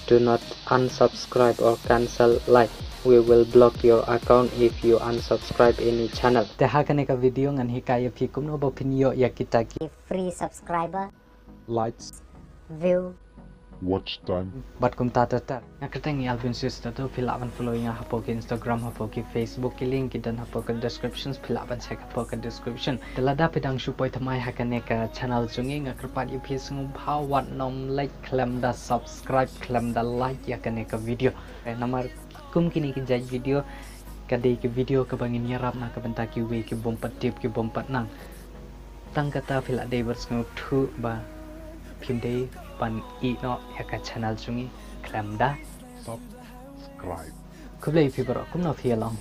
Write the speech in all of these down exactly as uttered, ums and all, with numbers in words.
Do not unsubscribe or cancel like. We will block your account if you unsubscribe any channel. Te ha kane ka video ngan hikai ïa phi kumno ba phin ïoh ïa kita ki free subscriber, likes, view, watch time, bad kumta ter ter. Nga kyrteng i Alvin Sister, to phi lah ban follow ïa nga hapoh ki Instagram, hapoh ki Facebook, ki link ki don hapoh ka description, phi lah ban check hapoh ka description. Te lada phi dang shu poi thymmai ha kane ka channel jong ngi, nga kyrpad ïa phi sngewbha wat nym leit khlem da subscribe, khlem da like ïa kane ka video. Eh, namar kum kine ki jait video ka dei ki video kaba ngin ïarap na ka bynta kiwei ki bym pat tip, ki bym pat nang. Tang kata phi lah dei ban sngewthuh ba phim dei ban ïeh noh ïa ka channel jong ngi khlem da subscribe. Khublei phi baroh, kumno phi ïa long?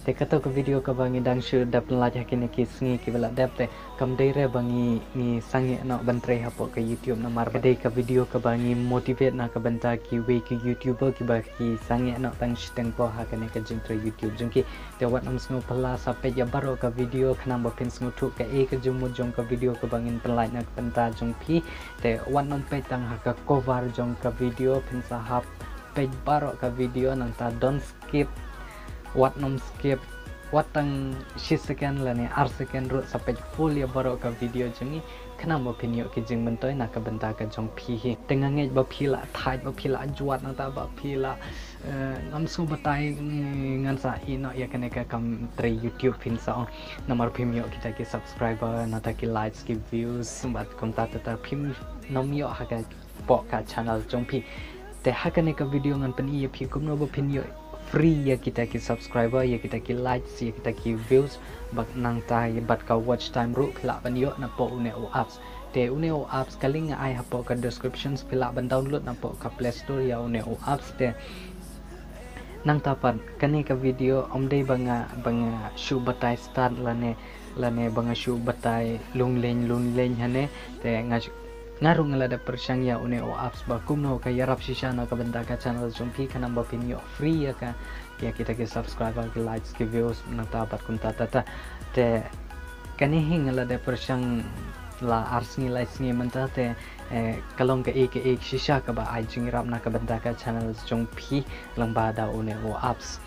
Te kato ka video kaba ngi dang shu dep lait ha kine ki sngi kiba la dep, te kam dei re ba ngi, ngi sangeh noh ban trei hapoh ka YouTube, namar ka dei ka video kaba ngi motivate na ka bynta kiwei ki YouTuber kiba ki sangeh noh tang shiteng por ha kane ka jingtrei YouTube jong ki. Te wat nym sngewphylla, sa peit ïa baroh ka video khnang ba phin sngewthuh kaei ka jingmut jong ka video kaba ngin pynlait na ka bynta jong phi. Te wat nym peit tang ha ka cover jong ka video, phin sa hap peit baroh ka video, nangta don't skip, wat nym skip, wat tang shi second lane ar second ruh, sa peit full ïa baroh ka video jong ngi khnang ba phin ïoh ki jingmyntoi na ka bynta ka jong phi hi. Te nga ngeit ba phi lah thait, ba phi lah jwat, nangta ba phi lah, eh, ngam sngewbatai, mm, ngan sa ïeh noh ïa kane ka kam trei YouTube, phin sa ong. Namar phim ïoh kita ki subscriber, nangta ki likes, ki views, bad kumta ter ter, phim nym ïoh ha ka poh ka channel jong phi. Te ha kane ka video ngan pyni ïa phi kumno ba phin ïoh free ïa kita ki subscriber, ïa kita ki likes, ïa kita ki views, bad nangta bad ka watch time ruh phi lah ban ïoh napoh une u apps. Te une u apps ka link nga ai hapoh ka description, phi lah ban download napoh ka Play Store ïa une u apps. Te nangta pat kane ka video ym dei ba nga, ba nga shu batai start lane, lane ba nga shu batai lung leng lung leng hane. Te nga shu, nga ruh nga la dep pyrshang ïa une u apps ba kumno ka ïarap shisha na ka bynta ka channel jong phi khnang ba phin ïoh free ïa ka, ïa kita ki subscriber, ki likes, ki views, nangta bad kumta ter ter. Te kane hi nga la dep pyrshang la ar sngi lai sngi mynta, te, eh, ka long kaei kaei shisha kaba ai jingïarap na ka bynta ka channel jong phi lyngba da une u apps.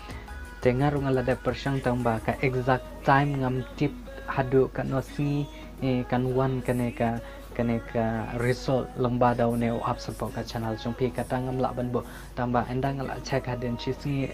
Te nga ruh nga la dep pyrshang, tang ba ka exact time ngam tip haduh katno sngi, eh, kan wan kane ka, kane ka result lyngba da une u apps hapoh ka channel jong phi, kata ngam lah ban buh. Tang ba ynda nga la check hadien shi sngi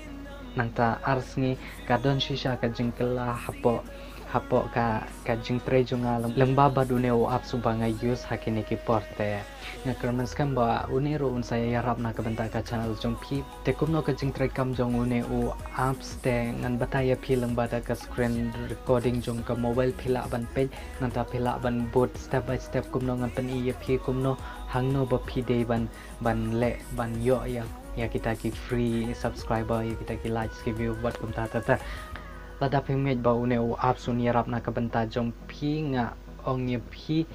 nangta ar sngi, ka don shisha ka jingkylla hapoh, hapoh ka, ka jingtrei jong nga lyng-, lyngba bad une u apps uba nga use ha kine ki por. Te nga kyrmen skhem ba une ruh un sa ïarap na ka bynta ka channel jong phi. Te kumno ka jingtrei kam jong une u apps, te ngan batai ïa phi lyngba da ka screen recording jong ka mobile, phi lah ban peit, nangta phi lah ban bud step by step kumno, ngan pyni ïa phi kumno, hangno ba phi dei ban, ban leh ban ïoh ïa, ïa kita ki free subscriber, ïa kita ki likes, ki view bad kumta ter ter. Lada phim ngeit ba une u apps un ïarap na ka bynta jong phi, nga ong ïa phi,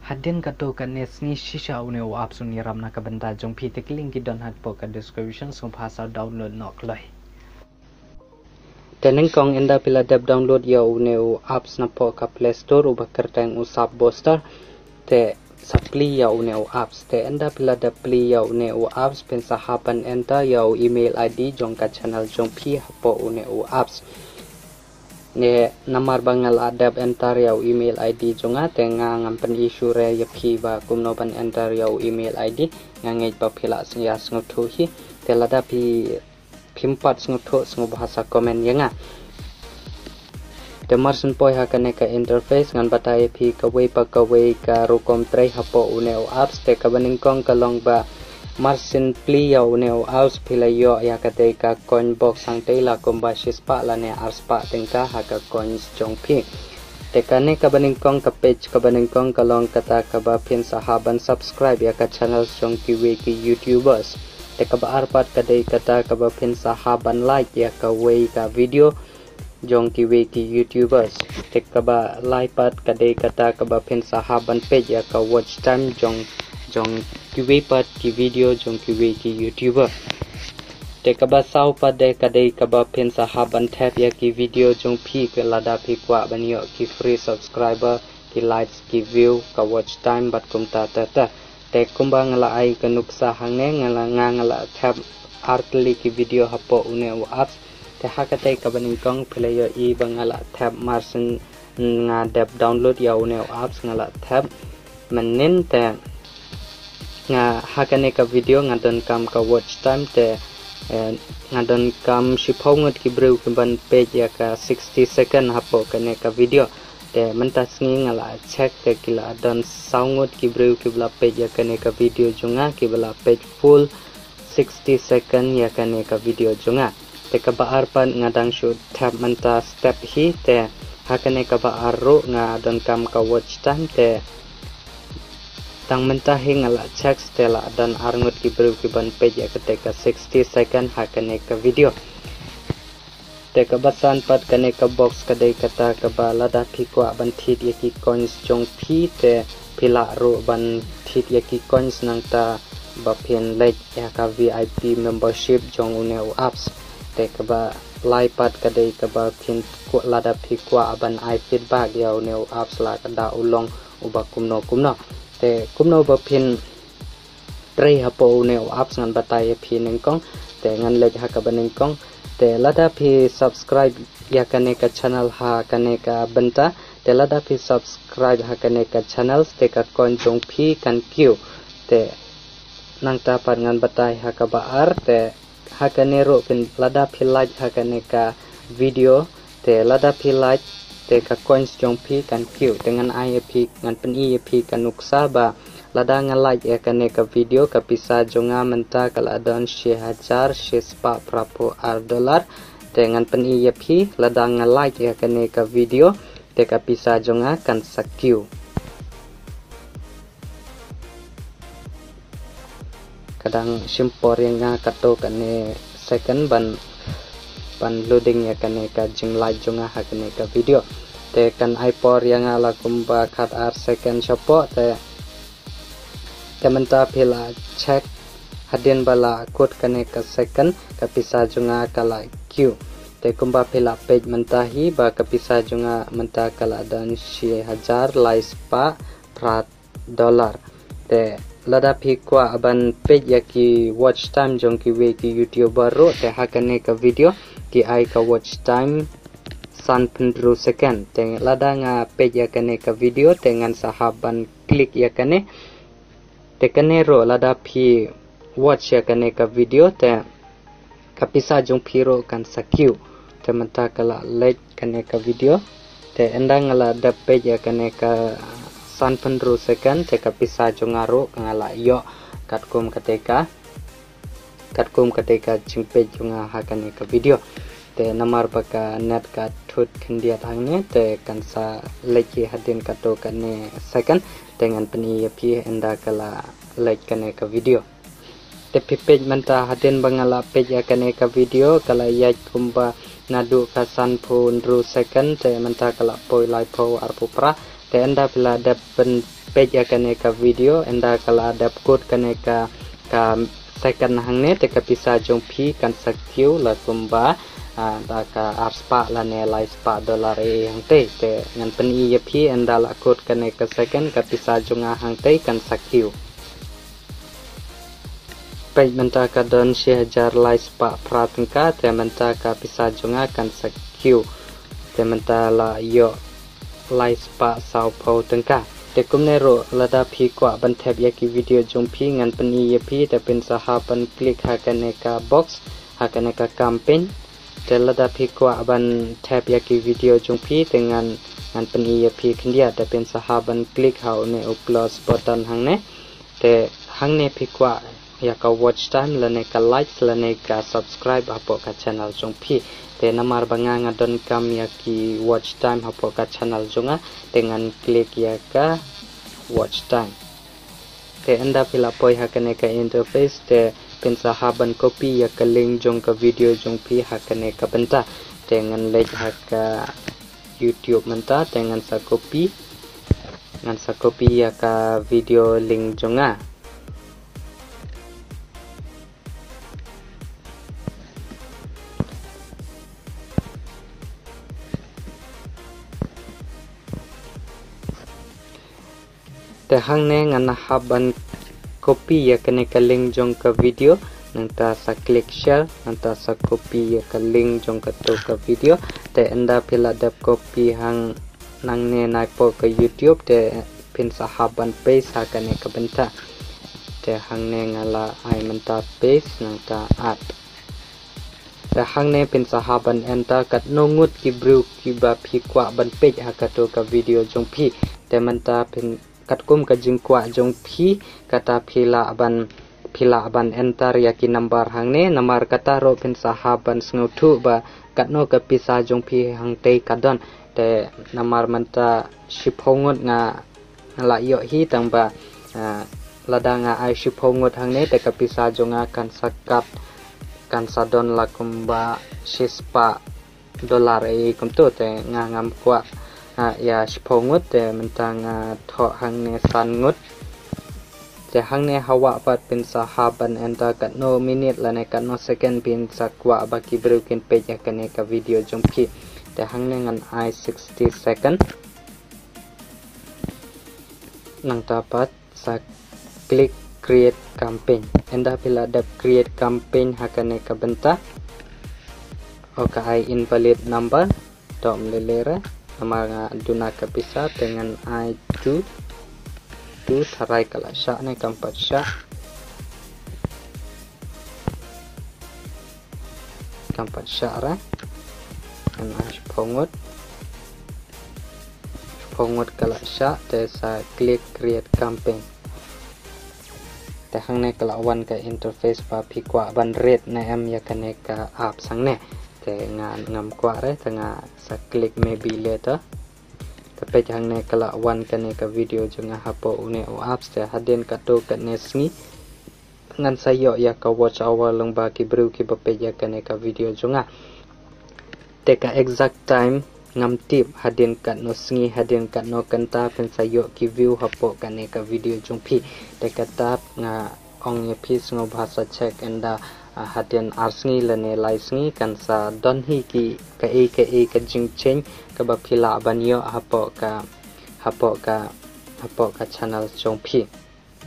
hadien katto katne sngi shisha une u apps un ïarap na ka bynta jong phi. Te ki link ki don hapoh ka description, sngewbha sa download noh kloi. Te nyngkong ynda phi la dep download ïa une u apps napoh ka Play Store uba kyrteng u Sap Booster, te sa plie ïa une u apps. Te ynda phi la dep plie ïa une u apps, phin sa hap ban enter ïa u email I D jong ka channel jong phi hapoh une u apps. Ne namar ba nga la dep enter ïa u email I D jong nga, te nga ngam pyni shuh re ïa phi ba kumno ban enter ïa u email I D. Nga ngeit ba phi lah ïa sngewthuh hi. Te lada phi phim pat sngewthuh, sngewbha sa comment ïa nga. Te mar syn poi ha kane ka interface, ngan batai ïa phi kawei pa kawei ka rukom trei hapoh une u apps. Te kaba nyngkong ka long ba mar syn plie ïa une u apps, phi la ïoh ïa katei ka coin box hangtei la kumba shispah lane arspah tyngka ha ka coins jong phi. Te kane kaba nyngkong, ka page kaba nyngkong ka long kata kaba phin sa hap ban subscribe ïa ka channel jong kiwei ki YouTubers. Te kaba ar pat ka dei kata kaba phin sa hap ban like ïa kawei ka video jong kiwei ki YouTubers. Te kaba lai pat ka dei kata kaba phin sa hap ban peit ïa ka watch time jong, jong kiwei pat ki video jong kiwei ki YouTuber. Te kaba saw pat de ka dei kaba phin sa hap ban thep ïa ki video jong phi, ka lada phi kwah ban ïoh ki free subscriber, ki likes, ki view, ka watch time bad kumta ter ter. Te kumba nga la ai ka nuksa hangne, nga la nga nga la thep artylli ki video hapoh une u apps. Te ha katei kaba nyngkong phi la ïohi ba nga la thep marsien nga dep download ïa une u apps, nga la thep mynnin. Te nga ha kane ka video nga donkam ka watch time, te eh, nga donkam shiphew ngut ki briew ki ban peit ïa ka sixty second hapoh kane ka video. Te mynta sngi nga la check te ki la don saw ngut ki briew ki ba la peit ïa kane ka video jong nga, ki ba la peit full sixty second ïa kane ka video jong nga. Te kaba ar pat nga dang shu thep mynta step hi, te ha kane kaba ar ruh nga donkam ka watch time, te tang mynta hi nga la check te la don ar ngut ki briew ki ban peit ïa kata ka sixty second ha kane ka video. Te kaba san pat kane ka box ka dei kata kaba lada phi kwah ban thied ïa ki coins jong phi, te phi lah ruh ban thied ïa ki coins nangta ba phin leit ïa ka V I P membership jong une u apps. Te kaba lai pat ka dei kaba phin kwah, lada phi kwah ban ai feedback ïa une u apps la ka da u long uba kumno kumno. Te kumno ba phin trei hapoh une u apps ngan batai ïa phi nyngkong. Te ngan leit ha kaba nyngkong. Te lada phi subscribe ïa kane ka channel ha kane ka bynta, te lada phi subscribe ha kane ka channel, te ka coin jong phi kan kiew. Te nangta pat ngan batai ha kaba ar, te ha kane ruh phin, lada phi like ha kane ka video, te lada phi like, te ka coins jong phi kan kiew. Te ngan ai ïa phi, ngan pyni ïa phi ka nuksa ba lada nga like ïa kane ka video, ka pisa jong nga mynta ka la don shi hajar shi spah phra phew ar dollar. Te ngan pyni ïa phi, lada nga like ïa kane ka video, te ka pisa jong nga kan sa kiew. Ka dang shim por ïa nga katto katne second ban, ban loading ïa kane ka jinglike jong nga ha kane ka video. Te kan ai por ïa nga la kumba khat ar second shapoh. Te, te mynta phi la check, hadien ba la kut kane ka second, ka pisa jong nga ka la kiew. Te kumba phi la peit mynta hi ba ka pisa jong nga mynta ka la don shi hajar lai spah phra dollar. Te lada phi kwah ban peit ïa ki watch time jong kiwei ki YouTuber ruh, te ha kane ka video ki ai ka watch time sanphew hynriew second. Te lada nga peit ïa kane ka video, te ngan sa hap ban click ïa kane. Te kane ruh lada phi watch ïa kane ka video, te ka pisa jong phi ruh kan sa kiew. Te mynta ka la leit kane ka video. Te ynda nga la dep peit ïa kane ka sanphew hynriew second, te ka pisa jong nga ruh nga la ïoh katkum kata ka, katkum kata ka jingpeit jong nga ha kane ka video. Te namar ba ka net ka thut khyndiat hangne, te kan sa leit hi hadien katto katne second, te ngan pyni ïa phi ynda ka la leit kane ka video. Te phi peit mynta hadien ba nga la peit ïa kane ka video, ka la ïaid kumba naduh ka sanphew hynriew second, te mynta ka la poi laiphew arphew phra. Te ynda phi la dep peit ïa kane ka video, ynda ka la dep kut kane ka, ka second hangne, te ka pisa jong phi kan sa kiew la kumba, ah, da ka ar spah lane lai spah dollar ei ei hangtei. Te ngan pyni ïa phi ynda la kut kane ka second, ka pisa jong nga hangtei kan sa kiew. Peit mynta ka don shi hajar lai spah phra tyngka, te mynta ka pisa jong nga kan sa kiew. Te mynta la ïoh lai spah sawphew tyngka. Te kumne ruh lada phi kwah ban thep ïa ki video jong phi, ngan pyni ïa phi, te phin sa hap ban click ha kane ka box, ha kane ka campaign. Te lada phi kwah ban thep ïa ki video jong phi, te ngan, ngan pyni ïa phi khyndiat, te phin sa hap ban click ha une u plus button hangne. Te hangne phi kwah ïa ka watch time lane ka likes lane ka subscribe hapoh ka channel jong phi. Te namar ba nga nga donkam ïa ki watch time hapoh ka channel jong nga, te ngan click ïa ka watch time. Te ynda phi la poi ha kane ka interface, te phin sa hap ban copy ïa ka link jong ka video jong phi ha kane ka bynta. Te ngan leit ha ka YouTube mynta, te ngan sa copy, ngan sa copy ïa ka video link jong nga. Te hangne ngan hap ban copy ïa kane ka link jong ka video, nangta sa click share, nangta sa copy ïa ka link jong kato ka video. Te ynda phi la dep copy hangne nai poh ka YouTube, te phin sa hap ban paste ha kane ka bynta. Te hangne nga la ai mynta paste, nangta add. Te hangne phin sa hap ban enter katno ngut ki briew kiba phi kwah ban peit ha kato ka video jong phi. Te mynta phin katkum ka jingkwah jong phi, kata phi lah ban, phi lah ban enter ïa ki number hangne, namar kata ruh phin sa hap ban sngewthuh ba katno ka pisa jong phi hangtei ka don. Te namar mynta shiphew ngut nga, nga la ïoh hi, tang ba, ah, lada nga ai shiphew ngut hangne te ka pisa jong nga kan sa kat, kan sa don la kumba shispah dollar ei kumto. Te nga ngam kwah, ah, ïa shiphew ngut, te mynta nga thoh hangne san ngut. Te hangne hawa pat phin sa hap ban enter katno minit lane katno second phin sa kwah ba ki briew kin peit ïa kane ka video jong phi. Te hangne ngan ai sixty second. Nangta pat sa click create campaign. Ynda phi la dep create campaign ha kane ka bynta, o ka ai invalid number. Dom lele re, namar nga duna ka pisa, te ngan ai two, two, tharai ka la shah ne kam pat shah. Kam pat shah re. Ngan ai shiphew ngut. Shiphew ngut ka la shah, te sa click create campaign. Te hangne ka la wan ka interface ba phi kwah ban rate ne em ïa kane ka apps hangne. Te nga ngam kwah re, te nga sa click maybe later. Te peit hangne ka la wan kane ka video jong nga hapoh une u apps, te hadien katto katne sngi ngan sa ïoh ïa ka watch hour lyngba ki briew kiba peit ïa kane ka video jong nga. Te ka exact time ngam tip, hadien katno sngi, hadien katno kynta phin sa ïoh ki view hapoh kane ka video jong phi. Te kata nga ong ïa phi sngewbha sa check ynda, ah, hadien ar sngi lane lai sngi kan sa don hi ki kaei kaei ka jingchange kaba phi lah ban ïoh hapoh ka, hapoh ka, hapoh ka channel jong phi.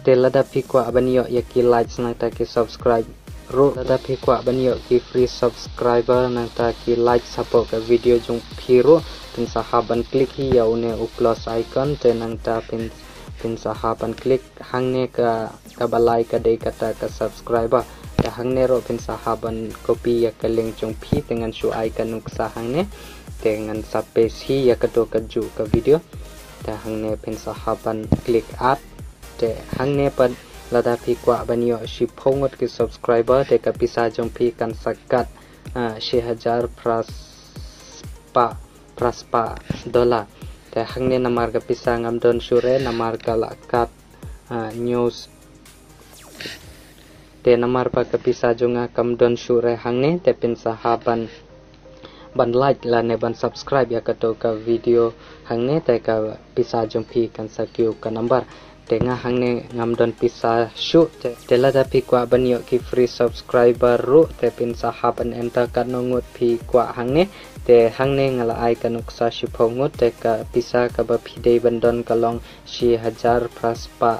Te lada phi kwah ban ïoh ïa ki likes nangta ki subscribe ruh, lada phi kwah ban ïoh ki free subscriber nangta ki likes hapoh ka video jong phi ruh, phin sa hap ban click hi ïa une u plus icon, te nangta phin, phin sa hap ban click hangne ka, kaba lai ka dei kata ka subscriber. Te hangne ruh phin sa hap ban copy ïa ka link jong phi, te ngan shu ai ka nuksa hangne, te ngan sa paste hi ïa kato kajuh ka video. Te hangne phin sa hap ban click add. Te hangne pat lada phi kwah ban ïoh shiphew ngut ki subscriber, te ka pisa jong phi kan sa kat, ah, shi hajar phra spah, phra spah dollar. Te hangne namar ka pisa ngam don shuh re, namar ka la kat, ah, news. Te namar ba ka pisa jong nga kam don shuh re hangne, te phin sa hap ban, ban like lane ban subscribe ïa kato ka video hangne, te ka pisa jong phi kan sa kiew ka number. Te nga hangne ngam don pisa shuh, te, te lada phi kwah ban ïoh ki free subscriber ruh, te phin sa hap ban enter katno ngut phi kwah hangne. Te hangne nga la ai ka nuksa shiphew ngut, te ka pisa kaba phi dei ban don ka long shi hajar phra spah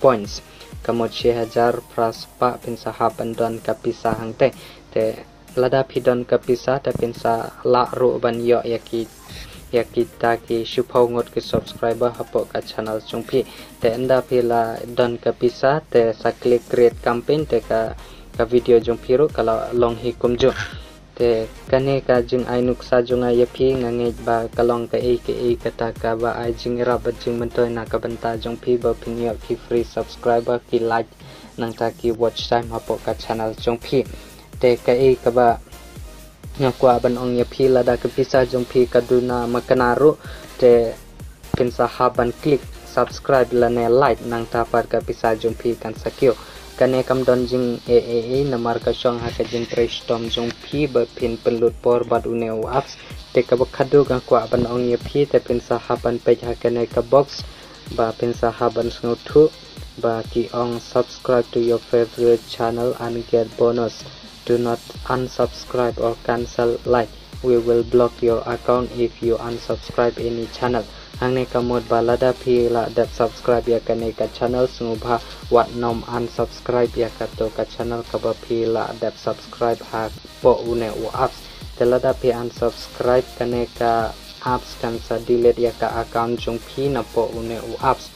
points. Ka mut shi hajar phra spah phin sa hap ban don ka pisa hangtei. Te lada phi don ka pisa, te phin sa lah ruh ban ïoh ïa ki, ïa kita ki shiphew ngut ki subscriber hapoh ka channel jong phi. Te ynda phi la don ka pisa, te sa click create campaign, te ka, ka video jong phi ruh ka la long hi kumjuh. Te kane ka jingai nuksa jong nga ïa phi, nga ngeit ba ka long kaei kaei kata kaba ai jingïarap bad jingmyntoi na ka bynta jong phi ba phin ïoh ki free subscriber, ki like nangta ki watch time hapoh ka channel jong phi. Te kaei kaba nga kwah ban ong ïa phi, lada ka pisa jong phi ka duna makna ruh, te phin sa hap ban click subscribe lane like, nangta pat ka pisa jong phi kan sa kiew. Kane kam don jingeh eh eh, namar ka shong ha ka jingtrei shitom jong phi ba phin pynlut por bad une u apps. Te kaba khadduh nga kwah ban ong ïa phi, te phin sa hap ban peit ha kane ka box ba phin sa hap ban sngewthuh ba ki ong subscribe to your favorite channel and get bonus. Do not unsubscribe or cancel like. We will block your account if you unsubscribe any channel. Hangne ka mut ba lada phi la dep subscribe ïa kane ka channel, sngewbha wat nym unsubscribe ïa kato ka channel kaba phi la dep subscribe hapoh une u apps. Te lada phi unsubscribe, kane ka apps kan sa delete ïa ka account jong phi napoh une u apps.